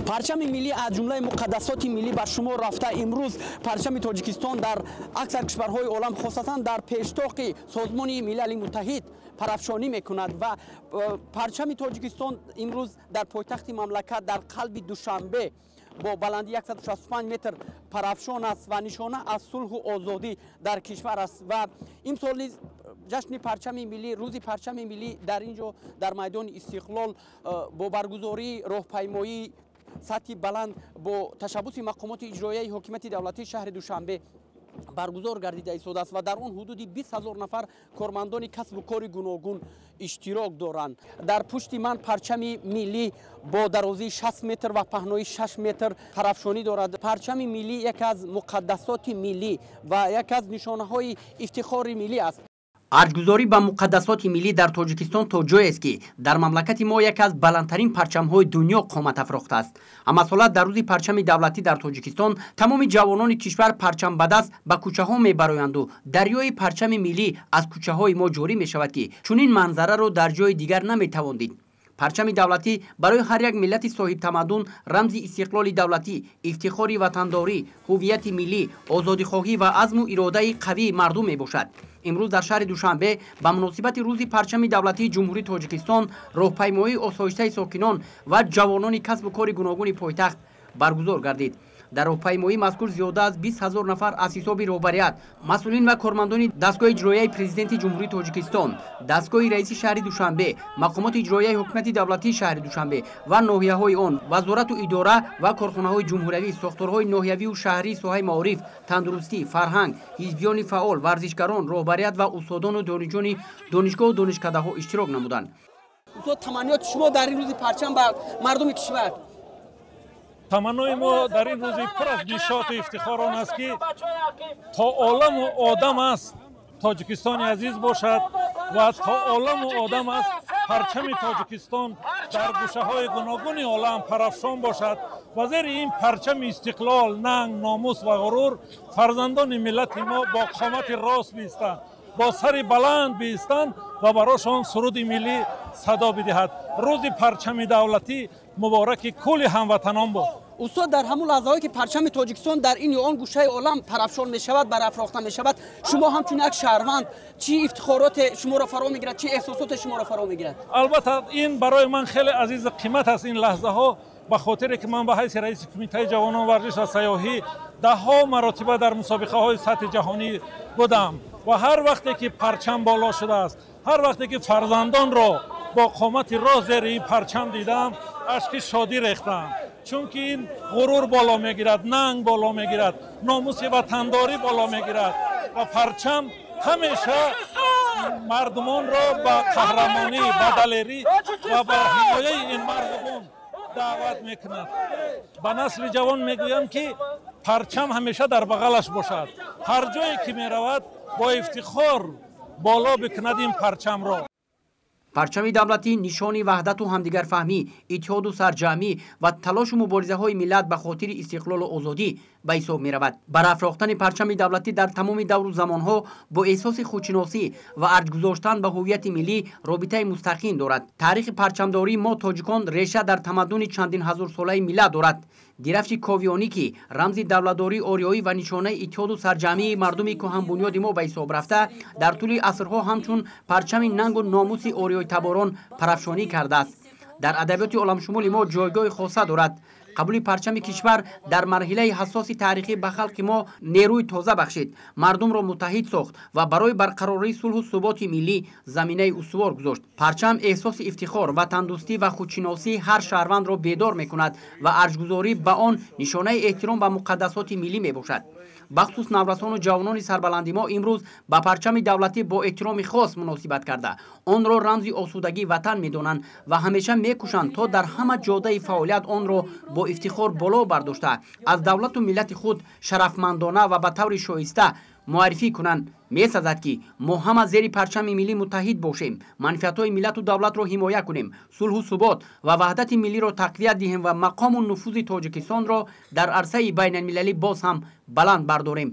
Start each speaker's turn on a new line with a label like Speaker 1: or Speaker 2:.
Speaker 1: Парчами миллӣ аз ҷумлаи муқаддасоти миллӣ ба шумор рафта, имрӯз парчами Тоҷикистон дар аксар кишварҳои олам, хосатан дар пештоқи Созмони Милали Муттаҳид парафшонӣ мекунад ва парчами Тоҷикистон имрӯз дар пойтахти мамлакат, дар қалби Душанбе бо баландии 165 метр парафшон аст ва нишона аз сулҳу озодӣ дар кишвар аст. Ва имсол низ ҷашни парчами миллӣ, рӯзи парчами миллӣ дар ин ҷо, дар майдони Истиқлол, бо баргузории роҳпаймоии сатҳи баланд бо ташаббуси мақомоти иҷроияи ҳокимияти давлатии шаҳри Душанбе баргузор гардида истодааст ва дар он ҳудуди 20 000 нафар кормандони касбу кори гуногун иштирок доранд. Дар пушти ман парчами миллӣ бо дарозии 60 метр ва паҳнои 6 метр парафшонӣ дорад. Парчами миллӣ яке аз муқаддасоти миллӣ ва яке аз нишонаҳои ифтихори миллӣ аст. Арҷгузорӣ ба муқаддасоти миллӣ дар Тоҷикистон то ҷоест, ки дар мамлакати мо яке аз баландтарин парчамҳои дунё қомат афрохтааст. Ҳамасола дар рӯзи парчами давлатӣ дар Тоҷикистон тамоми ҷавонони кишвар парчам ба даст ба кӯчаҳо мебароянду дарёи парчами миллӣ аз кӯчаҳои мо ҷорӣ мешавад, ки чунин манзараро дар ҷои дигар наметавон дид. Парчами давлатӣ барои ҳар як миллати соҳибтамаддун рамзи истиқлоли давлатӣ, ифтихори ватандорӣ, ҳуввияти миллӣ, озодихоҳӣ ва азму иродаи қавии мардум мебошад. Имрӯз дар шаҳри Душанбе ба муносибати рӯзи парчами давлатии Ҷумҳурии Тоҷикистон роҳпаймоии осоиштаи сокинон ва ҷавонони касбу кори гуногуни пойтахт баргузор гардид. Дар роҳпаймоии мазкур зиёда аз 20 000 нафар аз ҳисоби роҳбарият, масъулин ва кормандони дастгоҳи иҷроияи Президенти Ҷумҳурии Тоҷикистон, дастгоҳи раиси шаҳри Душанбе, мақомоти иҷроияи ҳукумати давлатии шаҳри Душанбе ва ноҳияҳои он, вазорату идора ва корхонаҳои ҷумҳуриявӣ, сохторҳои ноҳиявию шаҳрии соҳаи маориф, тандурустӣ, фарҳанг, ҳизбиёни фаъол, варзишгарон, роҳбарият ва устодону донишҷӯёни донишгоҳу донишкадаҳо иштирок намуданд. Устод, таманниёти шумо дар ин рӯзи парчам ба мардуми кишвар?
Speaker 2: Таманнои мо дар ин рӯзи пур аз нишоту ифтихор он аст, ки то оламу одам аст, Тоҷикистони азиз бошад ва то оламу одам аст, парчами Тоҷикистон дар гӯшаҳои гуногуни олам парафшон бошад ва зери ин парчами истиқлол, нанг, номус ва ғурур фарзандони миллати мо бо қомати рост биистанд, бо сари баланд биистанд ва барошон суруди миллӣ садо бидиҳад. Рӯзи парчами давлатӣ мубораки кулли ҳамватанон буд.
Speaker 1: Устод, дар ҳамун лаҳзаҳое, ки парчами Тоҷикистон дар ин ё он гӯшаи олам парафшон мешавад, барафрохта мешавад, шумо ҳамчун як шаҳрванд чӣ ифтихороте шуморо фаро мегирад, чӣ эҳсосоте шуморо фаро мегирад?
Speaker 2: Албатта, ин барои ман хеле азизу қимат аст ин лаҳзаҳо, ба хотире ки ман ба ҳайси раиси Кумитаи ҷавонон, варзиш ва сайёҳӣ даҳҳо маротиба дар мусобиқаҳои сатҳи ҷаҳонӣ будам ва ҳар вақте ки парчам боло шудааст, ҳар вақте ки фарзандонро бо қомати рост зери ин парчам дидам, ашки шодӣ рехтам, чунки ин ғурур боло мегирад, нанг боло мегирад, номуси ватандорӣ боло мегирад ва парчам ҳамеша мардумонро ба қаҳрамонӣ, ба далерӣ ва ба ҳимояи ин марзу даъват мекунад. Ба насли ҷавон мегӯям, ки парчам ҳамеша дар бағалаш бошад, ҳар ҷое ки меравад, бо ифтихор боло бикунад ин парчамро.
Speaker 1: Парчами давлатӣ нишони ваҳдату ҳамдигарфаҳмӣ, иттиҳоду сарҷамъӣ ва талошу муборизаҳои миллат ба хотири истиқлолу озодӣ ба ҳисоб меравад. Барафрохтани парчами давлатӣ дар тамоми давру замонҳо бо эҳсоси худшиносӣ ва арҷгузоштан ба ҳуввияти миллӣ робитаи мустақим дорад. Таърихи парчамдории мо, тоҷикон, реша дар тамаддуни чандин ҳазорсолаи миллат дорад. Дирафши ковиёнӣ, ки рамзи давлатдории ориёӣ ва нишонаи иттиҳоду сарҷамъии мардуми кӯҳанбунёди мо ба ҳисоб рафта, дар тӯли асрҳо ҳамчун парчами нангу номуси ориёйтаборон парафшонӣ кардааст, дар адабиёти оламшумули мо ҷойгоҳи хоса дорад. Қабули парчами кишвар дар марҳилаи ҳассоси таърихӣ ба халқи мо нерӯи тоза бахшид, мардумро муттаҳид сохт ва барои барқарории сулҳу суботи миллӣ заминаи устувор гузошт. Парчам эҳсоси ифтихор, ватандӯстӣ ва худшиносии ҳар шаҳрвандро бедор мекунад ва арҷгузорӣ ба он нишонаи эҳтиром ба муқаддасоти миллӣ мебошад. Бахусус наврасону ҷавонони сарбаланди мо имрӯз ба парчами давлатӣ бо эҳтироми хос муносибат карда, онро рамзи осудагии ватан медонанд ва ҳамеша мекӯшанд, то дар ҳама ҷодаи фаъолият онро бо ифтихор боло бардошта, аз давлату миллати худ шарафмандона ва ба таври шоиста муаррифӣ кунанд. Месазад, ки мо ҳама зери парчами миллӣ муттаҳид бошем, манфиатҳои миллату давлатро ҳимоя кунем, сулҳу субот ва ваҳдати миллиро тақвият диҳем ва мақому нуфузи Тоҷикистонро дар арсаи байналмилалӣ боз ҳам баланд бардорем.